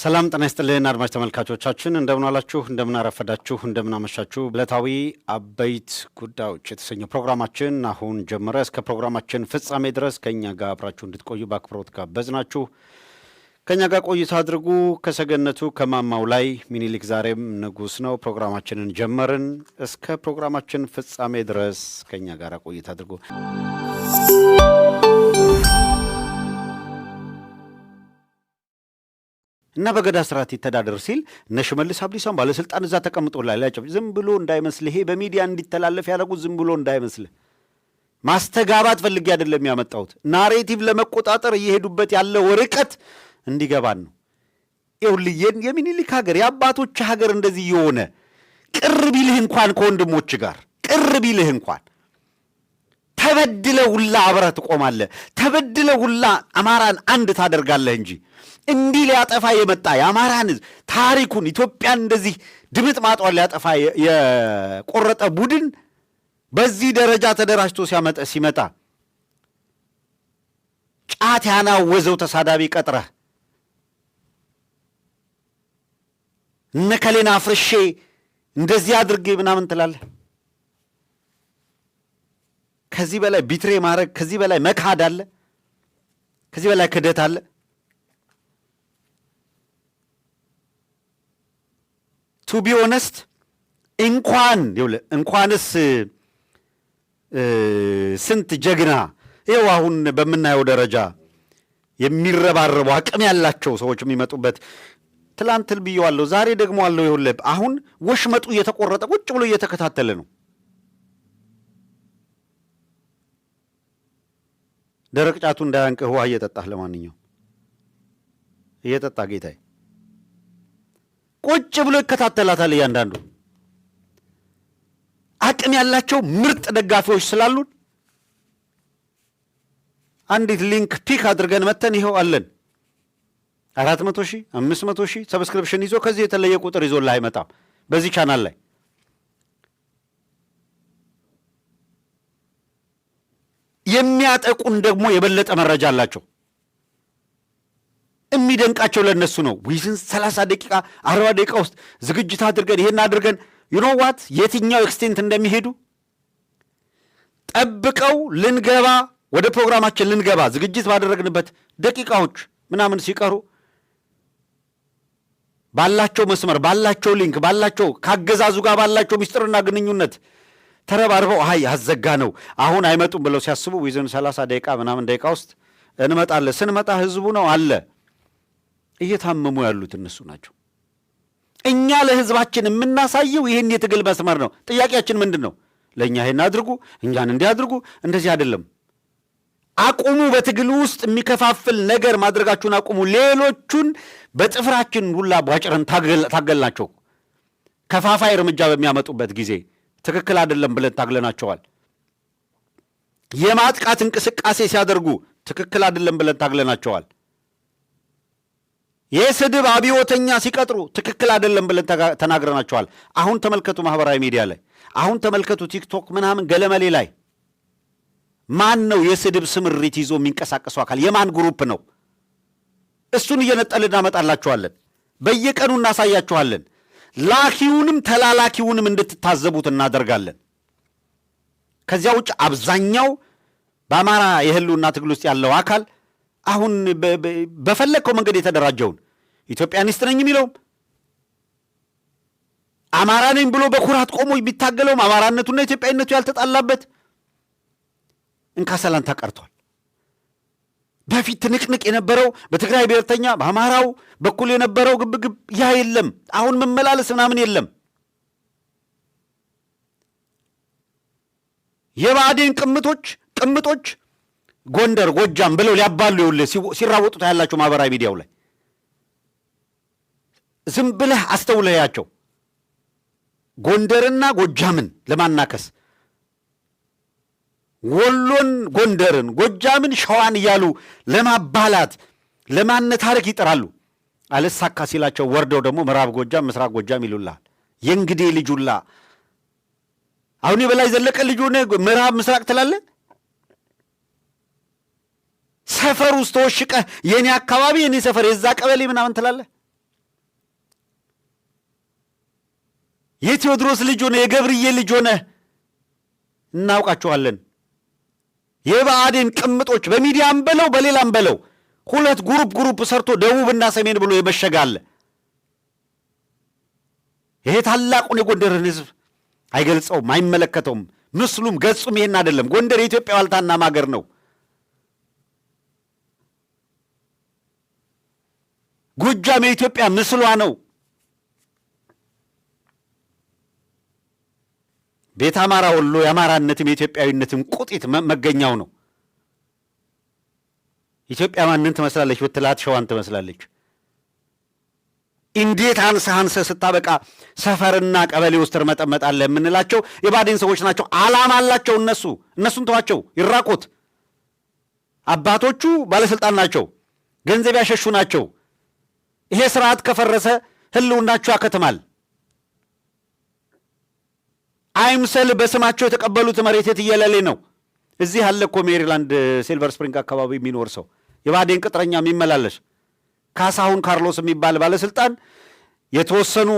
ሰላም ጤና ይስጥልን አድማጭ ተመልካቾቻችን፣ እንደምን አላችሁ፣ እንደምን አረፈዳችሁ፣ እንደምን አመሻችሁ። ዕለታዊ አበይት ጉዳዮች የተሰኘው ፕሮግራማችን አሁን ጀመረ። እስከ ፕሮግራማችን ፍጻሜ ድረስ ከእኛ ጋር አብራችሁ እንድትቆዩ በአክብሮት ጋበዝናችሁ። ከእኛ ጋር ቆይታ አድርጉ። ከሰገነቱ ከማማው ላይ ሚኒሊክ ዛሬም ንጉሥ ነው። ፕሮግራማችንን ጀመርን። እስከ ፕሮግራማችን ፍጻሜ ድረስ ከእኛ ጋር ቆይታ አድርጉ። እና በገዳ ስርዓት ይተዳደር ሲል እነ ሽመልስ አብዲሳን ባለስልጣን እዛ ተቀምጦላል። ያጨብ ዝም ብሎ እንዳይመስልህ፣ ይሄ በሚዲያ እንዲተላለፍ ያደረጉት ዝም ብሎ እንዳይመስልህ። ማስተጋባት ፈልጌ አይደለም ያመጣሁት፣ narrative ለመቆጣጠር እየሄዱበት ያለው ርቀት እንዲገባን ነው። ይኸውልህ የሚኒሊክ ሀገር፣ የአባቶች ሀገር እንደዚህ የሆነ፣ ቅር ቢልህ እንኳን ከወንድሞች ጋር ቅር ቢልህ እንኳን ተበድለህ ሁላ አብረህ ትቆማለህ። ተበድለህ ሁላ አማራን አንድ ታደርጋለህ እንጂ እንዲህ ሊያጠፋ የመጣ የአማራን ሕዝብ፣ ታሪኩን፣ ኢትዮጵያን እንደዚህ ድምጥ ማጧን ሊያጠፋ የቆረጠ ቡድን በዚህ ደረጃ ተደራጅቶ ሲመጣ ጫት ያናወዘው ተሳዳቢ ቀጥረህ እነከሌን አፍርሼ እንደዚህ አድርጌ ምናምን ትላለህ። ከዚህ በላይ betray ማድረግ፣ ከዚህ በላይ መካድ አለ? ከዚህ በላይ ክህደት አለ? To be honest እንኳን እንኳንስ ስንት ጀግና ይኸው አሁን በምናየው ደረጃ የሚረባረቡ አቅም ያላቸው ሰዎች የሚመጡበት፣ ትላንት ብዬዋለሁ፣ ዛሬ ደግሞ አለው። ይኸውልህ አሁን ወሽመጡ እየተቆረጠ ቁጭ ብሎ እየተከታተለ ነው። ደረቅ ጫቱ እንዳያንቅህ ውሃ እየጠጣህ፣ ለማንኛውም እየጠጣ ጌታዬ፣ ቁጭ ብሎ ይከታተላታል። እያንዳንዱ አቅም ያላቸው ምርጥ ደጋፊዎች ስላሉን አንዲት link pick አድርገን መተን ይኸው አለን። 400,000፣ 500,000 subscription ይዞ ከዚህ የተለየ ቁጥር ይዞልህ አይመጣም በዚህ ቻናል ላይ። የሚያጠቁን ደግሞ የበለጠ መረጃ አላቸው። የሚደንቃቸው ለእነሱ ነው። Within 30 ደቂቃ፣ 40 ደቂቃ ውስጥ ዝግጅት አድርገን ይሄን አድርገን፣ you know what፣ የትኛው extent እንደሚሄዱ ጠብቀው ልንገባ፣ ወደ ፕሮግራማችን ልንገባ ዝግጅት ባደረግንበት ደቂቃዎች ምናምን ሲቀሩ ባላቸው መስመር፣ ባላቸው link፣ ባላቸው ካገዛዙ ጋር ባላቸው ሚስጥርና ግንኙነት ተረባርበው አይ አዘጋ ነው አሁን አይመጡም ብለው ሲያስቡ within 30 ደቂቃ ምናምን ደቂቃ ውስጥ እንመጣለን። ስንመጣ ህዝቡ ነው አለ። እየታመሙ ያሉት እነሱ ናቸው። እኛ ለህዝባችን የምናሳየው ይህን የትግል መስመር ነው። ጥያቄያችን ምንድን ነው? ለእኛ ይህን አድርጉ፣ እኛን እንዲያድርጉ፣ እንደዚህ አይደለም። አቁሙ። በትግል ውስጥ የሚከፋፍል ነገር ማድረጋችሁን አቁሙ። ሌሎቹን በጥፍራችን ሁላ ቧጭረን ታገልናቸው። ከፋፋይ እርምጃ በሚያመጡበት ጊዜ ትክክል አይደለም ብለን ታግለናቸዋል። የማጥቃት እንቅስቃሴ ሲያደርጉ ትክክል አይደለም ብለን ታግለናቸዋል። የስድብ አብዮተኛ ሲቀጥሩ ትክክል አይደለም ብለን ተናግረናቸዋል። አሁን ተመልከቱ ማህበራዊ ሚዲያ ላይ፣ አሁን ተመልከቱ ቲክቶክ ምናምን ገለመሌ ላይ ማን ነው የስድብ ስምሪት ይዞ የሚንቀሳቀሰው አካል? የማን group ነው? እሱን እየነጠልን እናመጣላችኋለን። በየቀኑ እናሳያችኋለን። ላኪውንም ተላላኪውንም እንድትታዘቡት እናደርጋለን። ከዚያ ውጭ አብዛኛው በአማራ የህልውና ትግል ውስጥ ያለው አካል አሁን በፈለግከው መንገድ የተደራጀውን ኢትዮጵያኒስት ነኝ የሚለውም፣ አማራ ነኝ ብሎ በኩራት ቆሞ የሚታገለውም፣ አማራነቱና ኢትዮጵያዊነቱ ያልተጣላበት እንካ ሰላንታ ቀርቷል። በፊት ትንቅንቅ የነበረው በትግራይ ብሔርተኛ በአማራው በኩል የነበረው ግብግብ ያ የለም። አሁን መመላለስ ምናምን የለም። የብአዴን ቅምጦች ቅምጦች ጎንደር ጎጃም ብለው ሊያባሉ ይኸውልህ ሲራወጡ ታያላቸው ማህበራዊ ሚዲያው ላይ። ዝም ብለህ አስተውለያቸው። ጎንደርና ጎጃምን ለማናከስ ወሎን ጎንደርን፣ ጎጃምን ሸዋን እያሉ ለማባላት ለማነታረክ ይጥራሉ። አልሳካ ሲላቸው ወርደው ደግሞ ምዕራብ ጎጃም፣ ምስራቅ ጎጃም ይሉልሃል። የእንግዴ ልጁላ አሁን የበላይ ዘለቀ ልጁ ምዕራብ ምስራቅ ትላለህ። ሰፈር ውስጥ ተወሽቀህ የኔ አካባቢ፣ የኔ ሰፈር፣ የዛ ቀበሌ ምናምን ትላለህ። የቴዎድሮስ ልጅ ሆነ የገብርዬ ልጅ ሆነ እናውቃችኋለን። የብአዴን ቅምጦች በሚዲያም በለው በሌላም በለው ሁለት group group ሰርቶ ደቡብና ሰሜን ብሎ የመሸጋለ ይሄ ታላቁን የጎንደርን ህዝብ አይገልጸውም፣ አይመለከተውም። ምስሉም ገጹም ይሄን አይደለም። ጎንደር የኢትዮጵያ ዋልታና ማገር ነው። ጎጃም የኢትዮጵያ ምስሏ ነው። ቤተ አማራ ወሎ የአማራነትም የኢትዮጵያዊነትም ቁጢት መገኛው ነው። ኢትዮጵያ ማንን ትመስላለች ብትላት ሸዋን ትመስላለች። እንዴት አንሰህ አንሰህ ስታበቃ ሰፈርና ቀበሌ ውስጥ እርመጠመጣለህ የምንላቸው የብአዴን ሰዎች ናቸው። አላማ አላቸው እነሱ። እነሱን ተዋቸው፣ ይራቆት። አባቶቹ ባለስልጣን ናቸው፣ ገንዘብ ያሸሹ ናቸው። ይሄ ስርዓት ከፈረሰ ህልውናቸው ያከትማል። አይምሰል በስማቸው የተቀበሉት መሬት የትየለሌ ነው። እዚህ አለ እኮ ሜሪላንድ ሲልቨር ስፕሪንግ አካባቢ የሚኖር ሰው የብአዴን ቅጥረኛ የሚመላለስ ካሳሁን ካርሎስ የሚባል ባለስልጣን የተወሰኑ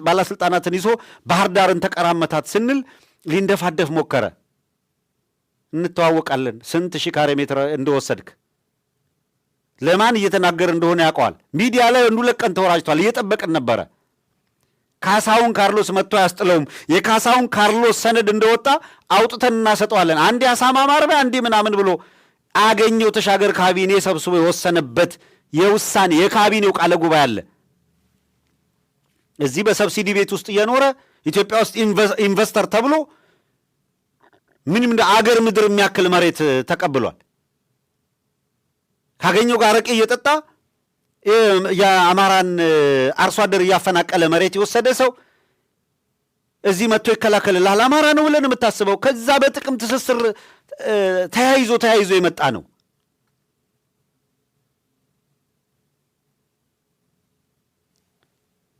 ባለስልጣናትን ይዞ ባህር ዳርን ተቀራመታት ስንል ሊንደፋደፍ ሞከረ። እንተዋወቃለን፣ ስንት ሺህ ካሬ ሜትር እንደወሰድክ ለማን እየተናገረ እንደሆነ ያውቀዋል። ሚዲያ ላይ አንዱ ሁለት ቀን ተወራጅቷል። እየጠበቅን ነበረ። ካሳሁን ካርሎስ መጥቶ አያስጥለውም። የካሳሁን ካርሎስ ሰነድ እንደወጣ አውጥተን እናሰጠዋለን። አንዴ አሳማ ማርቢያ አንዴ ምናምን ብሎ አገኘው ተሻገር ካቢኔ ሰብስቦ የወሰነበት የውሳኔ የካቢኔው ቃለ ጉባኤ አለ። እዚህ በ subsidy ቤት ውስጥ እየኖረ ኢትዮጵያ ውስጥ investor ተብሎ ምንም እንደ አገር ምድር የሚያክል መሬት ተቀብሏል። ካገኘው ጋር አረቄ እየጠጣ የአማራን አርሶ አደር እያፈናቀለ መሬት የወሰደ ሰው እዚህ መጥቶ ይከላከልልሃል። አማራ ነው ብለን የምታስበው ከዛ በጥቅም ትስስር ተያይዞ ተያይዞ የመጣ ነው።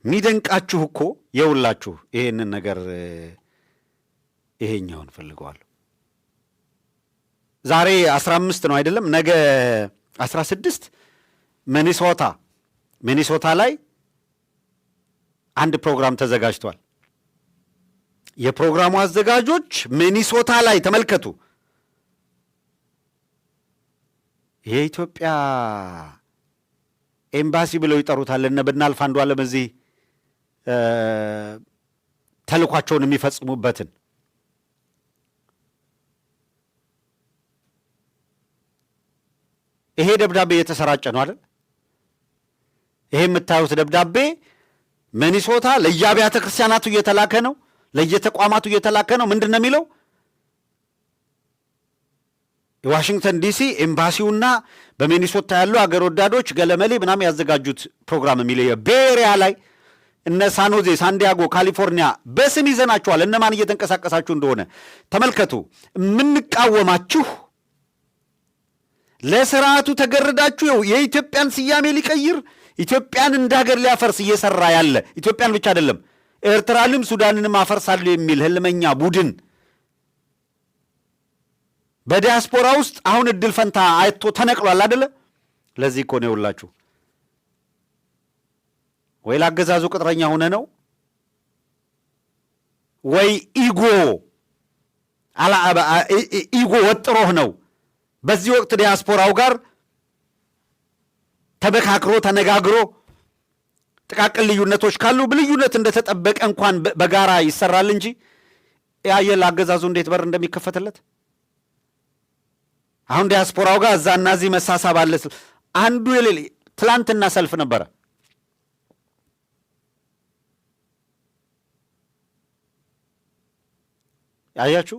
የሚደንቃችሁ እኮ የውላችሁ ይሄንን ነገር ይሄኛውን ፈልገዋለሁ። ዛሬ 15 ነው አይደለም? ነገ 16 ሚኒሶታ ላይ አንድ ፕሮግራም ተዘጋጅቷል። የፕሮግራሙ አዘጋጆች ሚኒሶታ ላይ ተመልከቱ፣ የኢትዮጵያ ኤምባሲ ብለው ይጠሩታል። እነ ብናልፍ አንዱዓለም እዚህ ተልኳቸውን የሚፈጽሙበትን ይሄ ደብዳቤ እየተሰራጨ ነው አይደል? ይሄ የምታዩት ደብዳቤ ሚኒሶታ ለየአብያተ ክርስቲያናቱ እየተላከ ነው፣ ለየተቋማቱ እየተላከ ነው። ምንድን ነው የሚለው? የዋሽንግተን ዲሲ ኤምባሲውና በሚኒሶታ ያሉ አገር ወዳዶች ገለመሌ ምናምን ያዘጋጁት ፕሮግራም የሚለው Bay Area ላይ እነ ሳንሆዜ፣ ሳንዲያጎ፣ ካሊፎርኒያ በስም ይዘናችኋል። እነማን እየተንቀሳቀሳችሁ እንደሆነ ተመልከቱ። የምንቃወማችሁ ለስርዓቱ ተገርዳችሁ የኢትዮጵያን ስያሜ ሊቀይር ኢትዮጵያን እንደ ሀገር ሊያፈርስ እየሰራ ያለ ኢትዮጵያን ብቻ አይደለም ኤርትራንም ሱዳንንም አፈርሳለሁ የሚል ህልመኛ ቡድን በዲያስፖራ ውስጥ አሁን እድል ፈንታ አይቶ ተነቅሏል አደለ? ለዚህ እኮ ነው የውላችሁ ወይ ለአገዛዙ ቅጥረኛ ሆነ ነው ወይ ego ወጥሮህ ነው። በዚህ ወቅት ዲያስፖራው ጋር ተመካክሮ ተነጋግሮ ጥቃቅን ልዩነቶች ካሉ ልዩነት እንደተጠበቀ እንኳን በጋራ ይሰራል እንጂ ያየ ለአገዛዙ እንዴት በር እንደሚከፈትለት አሁን ዲያስፖራው ጋር እዛና እዚህ መሳሳብ አለ። አንዱ የሌለ ትላንትና ሰልፍ ነበረ። አያችሁ፣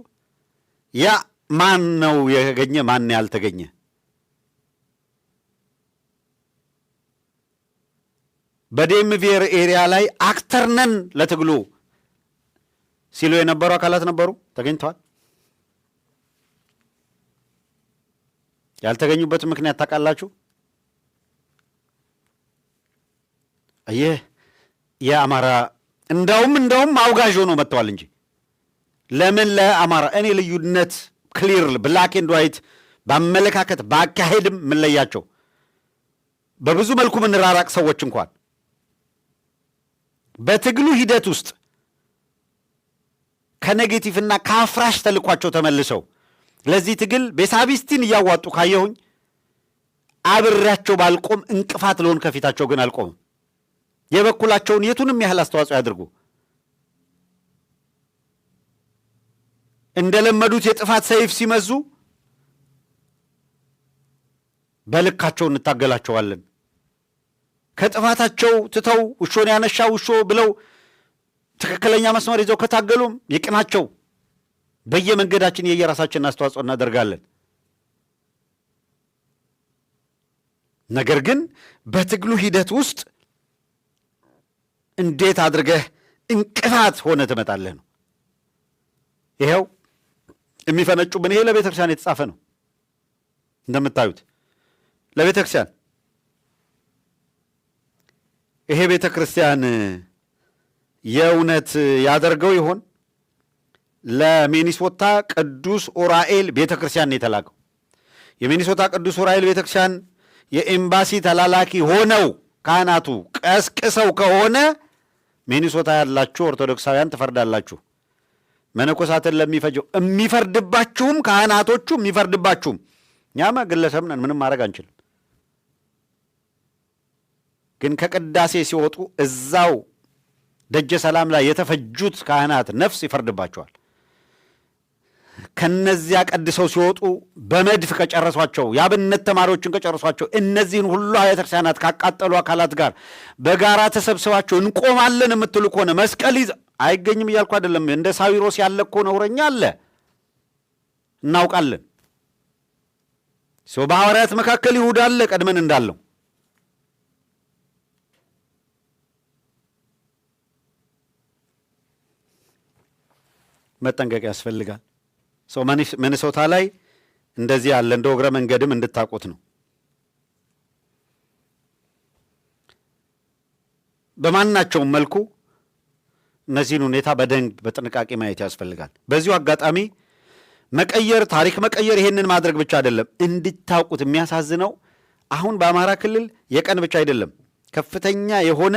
ያ ማን ነው የተገኘ? ማን ያልተገኘ? በ DMV area ላይ actor ነን ለትግሉ ሲሉ የነበሩ አካላት ነበሩ፣ ተገኝተዋል። ያልተገኙበት ምክንያት ታውቃላችሁ? ይህ የአማራ እንደውም አውጋዥ ሆኖ መጥተዋል እንጂ ለምን ለአማራ እኔ ልዩነት clear black and white በአመለካከት በአካሄድም የምንለያቸው በብዙ መልኩ የምንራራቅ ሰዎች እንኳን በትግሉ ሂደት ውስጥ ከ negative ና ከአፍራሽ ተልኳቸው ተመልሰው ለዚህ ትግል ቤሳቢስቲን እያዋጡ ካየሁኝ አብሬያቸው ባልቆም እንቅፋት ልሆን ከፊታቸው ግን አልቆምም። የበኩላቸውን የቱንም ያህል አስተዋጽኦ ያድርጉ። እንደለመዱት የጥፋት ሰይፍ ሲመዙ በልካቸው እንታገላቸዋለን። ከጥፋታቸው ትተው ውሾን ያነሻ ውሾ ብለው ትክክለኛ መስመር ይዘው ከታገሉም ይቅናቸው። በየመንገዳችን የየራሳችንን አስተዋጽኦ እናደርጋለን። ነገር ግን በትግሉ ሂደት ውስጥ እንዴት አድርገህ እንቅፋት ሆነ ትመጣለህ ነው። ይኸው የሚፈነጩብን ይሄ ለቤተ ክርስቲያን የተጻፈ ነው። እንደምታዩት ለቤተ ክርስቲያን ይሄ ቤተ ክርስቲያን የእውነት ያደርገው ይሆን? ለሚኒሶታ ቅዱስ ኡራኤል ቤተ ክርስቲያን ነው የተላከው። የሚኒሶታ ቅዱስ ኡራኤል ቤተ ክርስቲያን የኤምባሲ ተላላኪ ሆነው ካህናቱ ቀስቅሰው ከሆነ ሚኒሶታ ያላችሁ ኦርቶዶክሳውያን ትፈርዳላችሁ። መነኮሳትን ለሚፈጀው የሚፈርድባችሁም ካህናቶቹ የሚፈርድባችሁም፣ እኛማ ግለሰብ ነን፣ ምንም ማድረግ አንችልም። ግን ከቅዳሴ ሲወጡ እዛው ደጀ ሰላም ላይ የተፈጁት ካህናት ነፍስ ይፈርድባቸዋል። ከነዚያ ቀድሰው ሲወጡ በመድፍ ከጨረሷቸው፣ የአብነት ተማሪዎችን ከጨረሷቸው፣ እነዚህን ሁሉ አብያተ ክርስቲያናት ካቃጠሉ አካላት ጋር በጋራ ተሰብስባቸው እንቆማለን የምትሉ ከሆነ መስቀል ይዘ አይገኝም እያልኩ አይደለም። እንደ ሳዊሮስ ያለ እኮ ነውረኛ አለ፣ እናውቃለን። ሰው በሐዋርያት መካከል ይሁዳ አለ፣ ቀድመን እንዳለው መጠንቀቅ ያስፈልጋል። ሰው ሚኒሶታ ላይ እንደዚህ ያለ እንደ እግረ መንገድም እንድታውቁት ነው። በማናቸውም መልኩ እነዚህን ሁኔታ በደንብ በጥንቃቄ ማየት ያስፈልጋል። በዚሁ አጋጣሚ መቀየር፣ ታሪክ መቀየር ይሄንን ማድረግ ብቻ አይደለም። እንድታውቁት የሚያሳዝነው አሁን በአማራ ክልል የቀን ብቻ አይደለም፣ ከፍተኛ የሆነ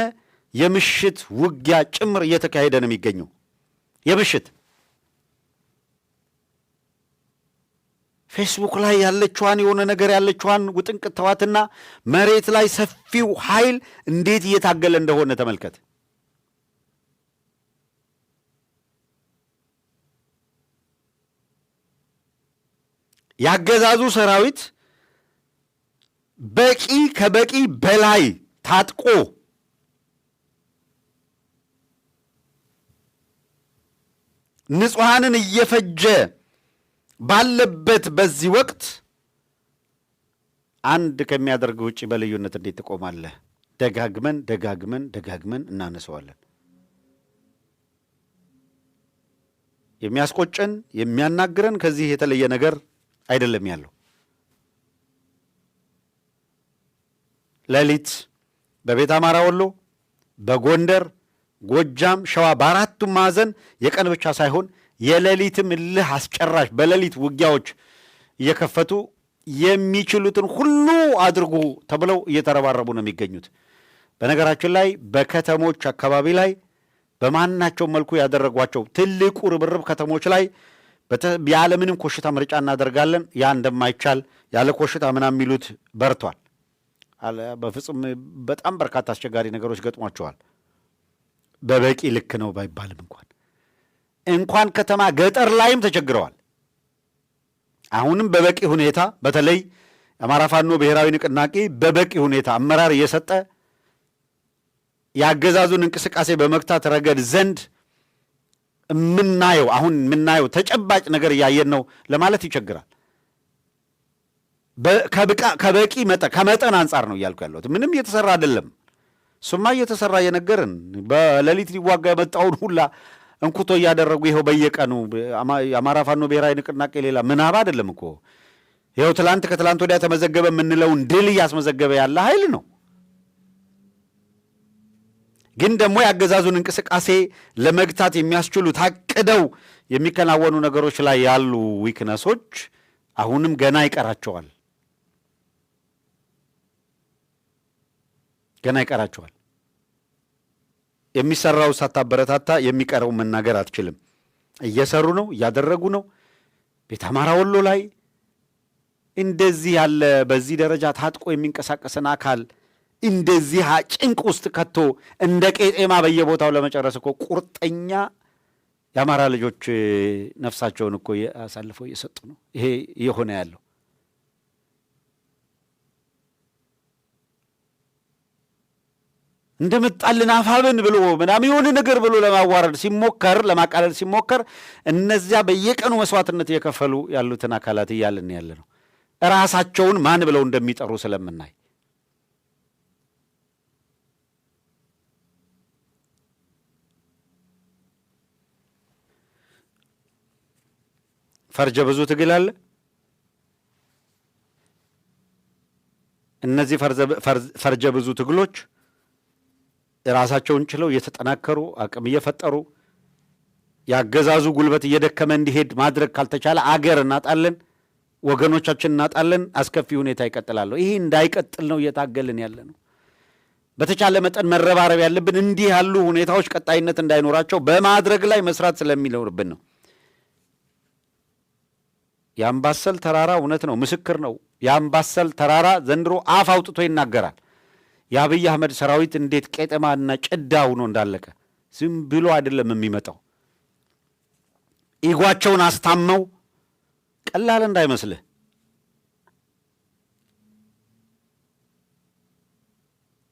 የምሽት ውጊያ ጭምር እየተካሄደ ነው የሚገኘው። የምሽት ፌስቡክ ላይ ያለችዋን የሆነ ነገር ያለችዋን ውጥንቅጥ ተዋትና መሬት ላይ ሰፊው ኃይል እንዴት እየታገለ እንደሆነ ተመልከት። ያገዛዙ ሰራዊት በቂ ከበቂ በላይ ታጥቆ ንጹሐንን እየፈጀ ባለበት በዚህ ወቅት አንድ ከሚያደርግ ውጭ በልዩነት እንዴት ትቆማለህ? ደጋግመን ደጋግመን ደጋግመን እናነሰዋለን። የሚያስቆጨን የሚያናግረን ከዚህ የተለየ ነገር አይደለም ያለው። ሌሊት በቤተ አማራ ወሎ፣ በጎንደር፣ ጎጃም፣ ሸዋ በአራቱም ማዕዘን የቀን ብቻ ሳይሆን የሌሊትም እልህ አስጨራሽ በሌሊት ውጊያዎች እየከፈቱ የሚችሉትን ሁሉ አድርጉ ተብለው እየተረባረቡ ነው የሚገኙት። በነገራችን ላይ በከተሞች አካባቢ ላይ በማናቸው መልኩ ያደረጓቸው ትልቁ ርብርብ ከተሞች ላይ ያለምንም ኮሽታ ምርጫ እናደርጋለን፣ ያ እንደማይቻል ያለ ኮሽታ ምናምን የሚሉት በርቷል። በፍጹም በጣም በርካታ አስቸጋሪ ነገሮች ገጥሟቸዋል። በበቂ ልክ ነው ባይባልም እንኳን ከተማ ገጠር ላይም ተቸግረዋል። አሁንም በበቂ ሁኔታ በተለይ የአማራ ፋኖ ብሔራዊ ንቅናቄ በበቂ ሁኔታ አመራር እየሰጠ የአገዛዙን እንቅስቃሴ በመግታት ረገድ ዘንድ የምናየው አሁን የምናየው ተጨባጭ ነገር እያየን ነው ለማለት ይቸግራል። ከበቂ መጠን ከመጠን አንጻር ነው እያልኩ ያለሁት። ምንም እየተሰራ አይደለም። እሱማ እየተሰራ እየነገርን በሌሊት ሊዋጋ የመጣውን ሁላ እንኩቶ እያደረጉ ይኸው በየቀኑ የአማራ ፋኖ ብሔራዊ ንቅናቄ ሌላ ምናብ አይደለም እኮ ይኸው ትላንት ከትላንት ወዲያ ተመዘገበ የምንለውን ድል እያስመዘገበ ያለ ኃይል ነው። ግን ደግሞ የአገዛዙን እንቅስቃሴ ለመግታት የሚያስችሉ ታቅደው የሚከናወኑ ነገሮች ላይ ያሉ weakness ኦች አሁንም ገና ይቀራቸዋል፣ ገና ይቀራቸዋል። የሚሰራው ሳታበረታታ የሚቀረው መናገር አትችልም። እየሰሩ ነው፣ እያደረጉ ነው። ቤተ አማራ ወሎ ላይ እንደዚህ ያለ በዚህ ደረጃ ታጥቆ የሚንቀሳቀስን አካል እንደዚህ ጭንቅ ውስጥ ከቶ እንደ ቄጤማ በየቦታው ለመጨረስ እኮ ቁርጠኛ የአማራ ልጆች ነፍሳቸውን እኮ አሳልፈው እየሰጡ ነው። ይሄ እየሆነ ያለው እንደመጣልን አፋብን ብሎ ምናምን የሆነ ነገር ብሎ ለማዋረድ ሲሞከር፣ ለማቃለል ሲሞከር እነዚያ በየቀኑ መስዋዕትነት እየከፈሉ ያሉትን አካላት እያልን ያለ ነው። ራሳቸውን ማን ብለው እንደሚጠሩ ስለምናይ ፈርጀ ብዙ ትግል አለ። እነዚህ ፈርጀ ብዙ ትግሎች ራሳቸውን ችለው እየተጠናከሩ አቅም እየፈጠሩ የአገዛዙ ጉልበት እየደከመ እንዲሄድ ማድረግ ካልተቻለ አገር እናጣለን፣ ወገኖቻችን እናጣለን። አስከፊ ሁኔታ ይቀጥላል። ይሄ እንዳይቀጥል ነው እየታገልን ያለ ነው። በተቻለ መጠን መረባረብ ያለብን እንዲህ ያሉ ሁኔታዎች ቀጣይነት እንዳይኖራቸው በማድረግ ላይ መስራት ስለሚኖርብን ነው። የአምባሰል ተራራ እውነት ነው፣ ምስክር ነው። የአምባሰል ተራራ ዘንድሮ አፍ አውጥቶ ይናገራል። የአብይ አህመድ ሰራዊት እንዴት ቄጠማና ጭዳ ሆኖ እንዳለቀ ዝም ብሎ አይደለም የሚመጣው። Ego ኣቸውን አስታመው ቀላል እንዳይመስልህ።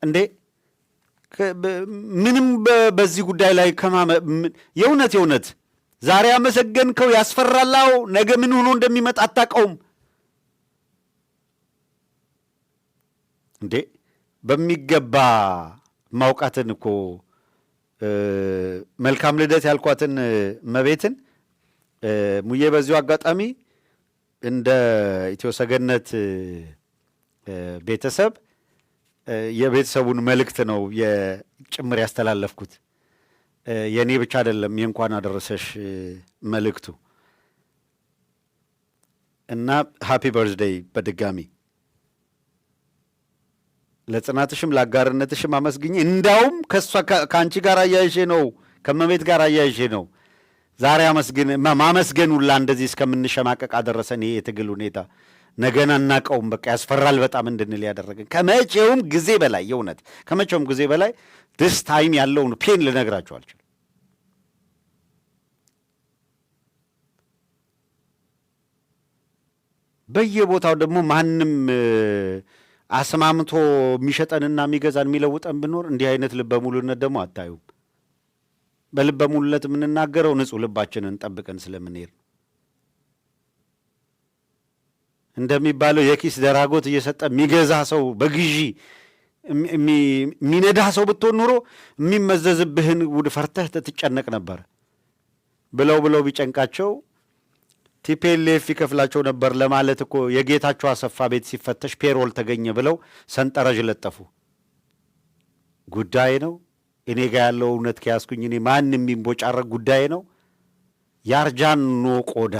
እንዴ ምንም በዚህ ጉዳይ ላይ የእውነት የእውነት ዛሬ ያመሰገንከው ያስፈራላው፣ ነገ ምን ሆኖ እንደሚመጣ አታውቀውም። እንዴ በሚገባ ማውቃትን እኮ መልካም ልደት ያልኳትን እመቤትን ሙዬ በዚሁ አጋጣሚ እንደ ኢትዮ ሰገነት ቤተሰብ የቤተሰቡን መልእክት ነው የጭምር ያስተላለፍኩት። የእኔ ብቻ አይደለም የእንኳን አደረሰሽ መልእክቱ እና happy birthday በድጋሚ ለጽናትሽም ለአጋርነትሽም አመስግኜ እንዳውም ከእሷ ከአንቺ ጋር አያይዤ ነው፣ ከመቤት ጋር አያይዤ ነው ዛሬ አመስግን ማመስገን ሁላ እንደዚህ እስከምንሸማቀቅ አደረሰን። ይሄ የትግል ሁኔታ ነገን አናቀውም፣ በቃ ያስፈራል በጣም እንድንል ያደረገን ከመቼውም ጊዜ በላይ፣ የእውነት ከመቼውም ጊዜ በላይ this time ያለውን pain ልነግራችሁ አልችልም። በየቦታው ደግሞ ማንም አስማምቶ የሚሸጠንና የሚገዛን የሚለውጠን ብኖር እንዲህ አይነት ልበ ሙሉነት ደግሞ አታዩም። በልበ ሙሉነት የምንናገረው ንጹሕ ልባችንን ጠብቀን ስለምንሄድ ነው። እንደሚባለው የኪስ ደራጎት እየሰጠ የሚገዛ ሰው፣ በግዢ የሚነዳ ሰው ብትሆን ኑሮ የሚመዘዝብህን ውድ ፈርተህ ትጨነቅ ነበር። ብለው ብለው ቢጨንቃቸው TPLF ይከፍላቸው ነበር ለማለት እኮ የጌታቸው አሰፋ ቤት ሲፈተሽ payroll ተገኘ ብለው ሰንጠረዥ ለጠፉ። ጉዳይ ነው። እኔ ጋ ያለው እውነት ከያዝኩኝ እኔ ማንም የሚንቦጫረቅ ጉዳይ ነው። የአርጃኖ ቆዳ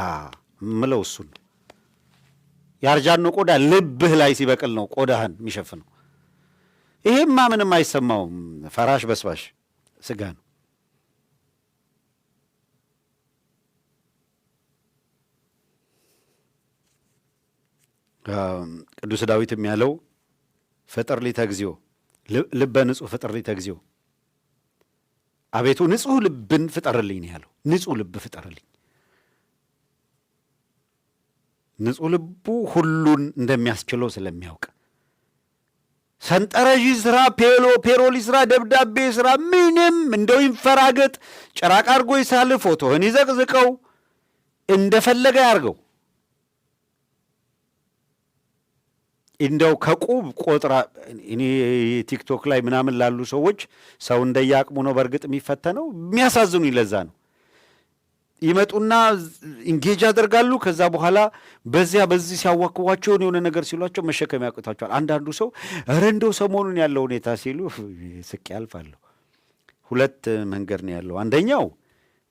ምለው እሱን ነው። የአርጃኖ ቆዳ ልብህ ላይ ሲበቅል ነው ቆዳህን የሚሸፍነው። ይሄማ ምንም አይሰማውም። ፈራሽ በስባሽ ስጋ ነው። ቅዱስ ዳዊትም ያለው ፍጥር ሊተ እግዚኦ ልበ ንጹሕ ፍጥር ሊተ እግዚኦ፣ አቤቱ ንጹሕ ልብን ፍጠርልኝ ነው ያለው። ንጹሕ ልብ ፍጠርልኝ። ንጹሕ ልቡ ሁሉን እንደሚያስችለው ስለሚያውቅ ሰንጠረዥ ስራ፣ payroll ስራ፣ ደብዳቤ ስራ፣ ምንም እንደው ይንፈራገጥ፣ ጭራቅ አድርጎ ይሳል፣ ፎቶህን ይዘቅዝቀው፣ እንደፈለገ ያርገው። እንደው ከቁብ ቆጥራ እኔ ቲክቶክ ላይ ምናምን ላሉ ሰዎች ሰው እንደየአቅሙ ነው በእርግጥ የሚፈተነው። የሚያሳዝኑ ለዛ ነው። ይመጡና engage ያደርጋሉ። ከዛ በኋላ በዚያ በዚህ ሲያዋክቧቸው የሆነ ነገር ሲሏቸው መሸከም ያቅታቸዋል። አንዳንዱ ሰው ኧረ እንደው ሰሞኑን ያለው ሁኔታ ሲሉ ስቄ ያልፋለሁ። ሁለት መንገድ ነው ያለው። አንደኛው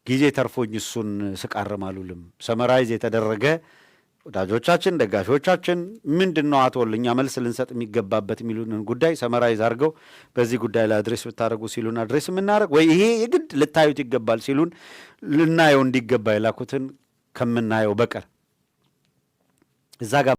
ጊዜ ተርፎኝ እሱን ስቃርም አሉልም summarize የተደረገ ወዳጆቻችን፣ ደጋፊዎቻችን ምንድን ነው አቶ እኛ መልስ ልንሰጥ የሚገባበት የሚሉንን ጉዳይ summarize አድርገው በዚህ ጉዳይ ላይ address ብታደርጉ ሲሉን address የምናደርግ ወይ ይሄ የግድ ልታዩት ይገባል ሲሉን ልናየው እንዲገባ የላኩትን ከምናየው በቀር እዛ ጋር